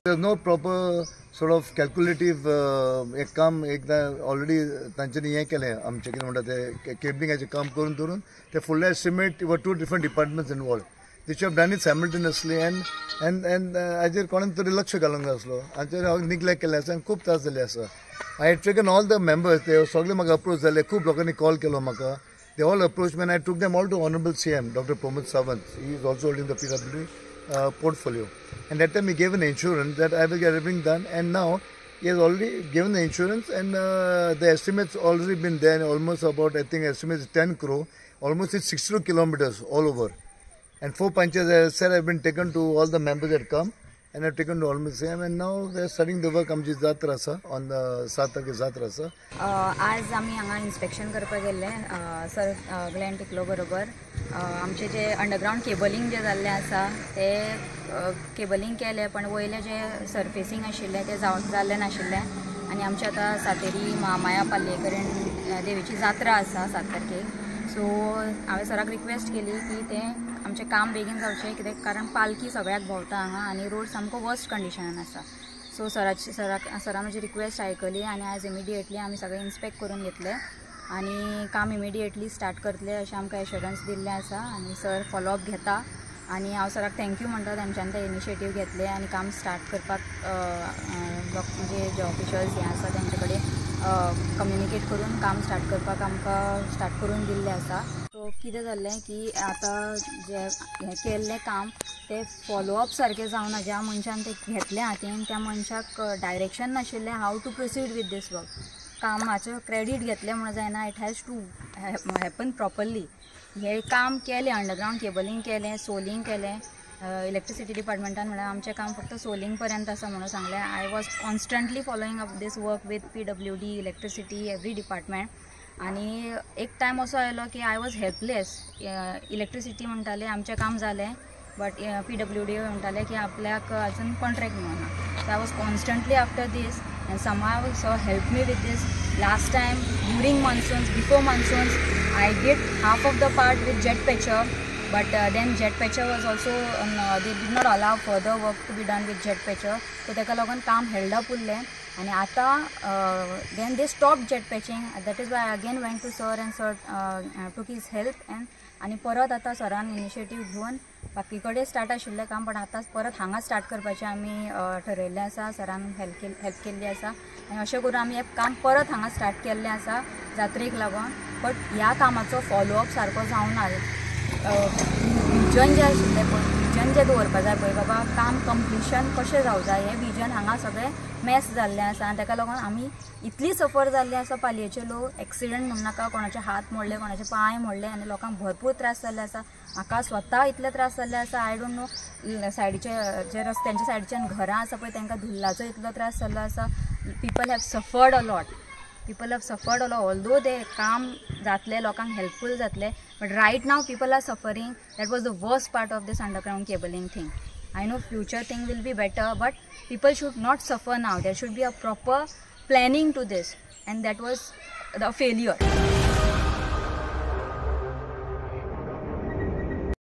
There no proper sort of calculative एक काम. एकदां ऑलरेडी तांच्यांनी हें केलें, आमचें कितें म्हणटा तें, केबलिंगाचें काम करून दवरून ते फुडले estimate were two different departments involved. They should have done it simultaneously and हाजेर कोणान तरी लक्ष घालूंक जाय आसलो. हाचेर हांव निग्लेक्ट केल्लें आसा आनी खूब त्रास जाल्ले आसा. I had taken all the members, ते सगळे म्हाका अप्रोच जाले. खूब लोकांनी कॉल केलो म्हाका. They all approach me. I took them all to honourable CM Doctor Pramod Sawant. He is also holding the PWD portfolio. And that time he gave an insurance that I will get everything done, and now he has already given the insurance and the estimates already been there, almost about, I think, estimate is 10 crore, almost it's 62 kilometers all over. And four panchayats, as I said, have been taken to all the members that come and have taken to almost same, and now they are starting the work. आमची जात्रा आसा, on the 7 तारखे जात्रा आसा. आज आमी हांगा inspection करपाक गेल्ले सर ग्लॅन टिकलो बरोबर. आमचे जे अंडरग्रावंड केबलिंग जे जाल्लें आसा, ते केबलिंग केलें, पण वयलें जे सर्फेसिंग आशिल्लें तें जाल्लें नाशिल्लें. आनी आमचे आतां सातेरी महामाया पालयेकरण देवीची जात्रा आसा 7 तारखेक. सो हांवें सराक रिक्वेस्ट केली की तें आमचें काम बेगीन जावचें, कित्याक कारण पालकी सगळ्याक भोंवता हांगा आनी रोड सामको वर्स्ट कंडिशनान आसा. सो सराची सराक सरान म्हजी रिक्वेस्ट आयकली आनी आयज इमिडिएटली आमी सगळें इन्स्पेक्ट करून घेतलें आनी काम इमिडिएटली स्टार्ट करतले अशें आमकां एश्योरन्स दिल्लें आसा. आनी सर फॉलोअप घेता आनी हांव सराक thank you म्हणटा, तेंच्यांनी ते इनिशिएटीव घेतले आनी काम स्टार्ट करपाक लोक म्हणजे जे ऑफिशल्स हे आसा तेंचे कडेन कम्युनिकेट करून काम स्टार्ट करपाक आमकां स्टार्ट करून दिल्लें आसा. सो कितें जाल्लें की आतां जें हें केल्लें काम तें फॉलोअप सारकें जावना. ज्या मनशान तें घेतलें हातीन त्या मनशाक डायरेक्शन नाशिल्लें how to proceed with this work. कामाचें क्रेडीट घेतलें म्हणून जायना, it has to happen properly. हें काम केलें, अंडरग्रावंड केबलिंग केलें, सोलिंग केलें. इलेक्ट्रिसिटी डिपार्टमेंटान म्हळ्यार आमचें काम फक्त सोलिंग पर्यंत आसा म्हणून सांगलें. I was constantly following up this work with PWD, electricity, every department. आनी एक टायम असो आयलो की I was helpless. Electricity म्हणटाले आमचें काम जालें, बट पीडब्ल्यू डी म्हणटाले की आपल्याक अजून कॉन्ट्रॅक्ट मेळना. So I was constantly after this and somehow sir help me with this. Last time during monsoons, before monsoons, I did half of the part with jet patcher, but then jet patcher was also they did not allow further work to be done with jet patcher. So ताका लागून काम held up उरलें. आनी आतां then they stop jet patching. That is why I again went to sir and sir took his help and आनी परत आतां सरान इनिशिएटीव घेवन बाकी कडेन स्टार्ट आशिल्लें काम, पण आतां परत हांगा स्टार्ट करपाचें आमी ठरयल्लें आसा. सरान हेल्प केल्ली आसा आनी अशें करून आमी हें काम परत हांगा स्टार्ट केल्लें आसा जात्रेक लागून. बट ह्या कामाचो फॉलोअप सारको जावना. विजन जें आशिल्लें पळय, विजन जें दवरपा जाय पळय, बाबा काम कंप्लिशन कशें जावं जाय, हें विजन हांगा सगळें मॅस जाल्लें आसा. आनी ताका लागून आमी इतली सफर जाल्ली आसा. पालयेचे लोक, एक्सिडंट म्हणू नाका, कोणाचे हात मोडले, कोणाचे पांय मोडले आनी लोकांक भरपूर त्रास जाल्ले आसा. म्हाका स्वता इतले त्रास जाल्ले आसा, I don't know. सायडीचे जे रस्त्यांच्या सायडीच्यान घरां आसा पळय, तांकां धुल्लाचो इतलो त्रास जाल्लो आसा. People have suffered a lot, people have suffered a lot. Although ते काम जातलें, लोकांक हेल्पफूल जातलें, but right now people are suffering. That was the worst part of this underground cabling thing. I know future thing will be better, but people should not suffer now. There should be a proper planning to this, and that was the failure.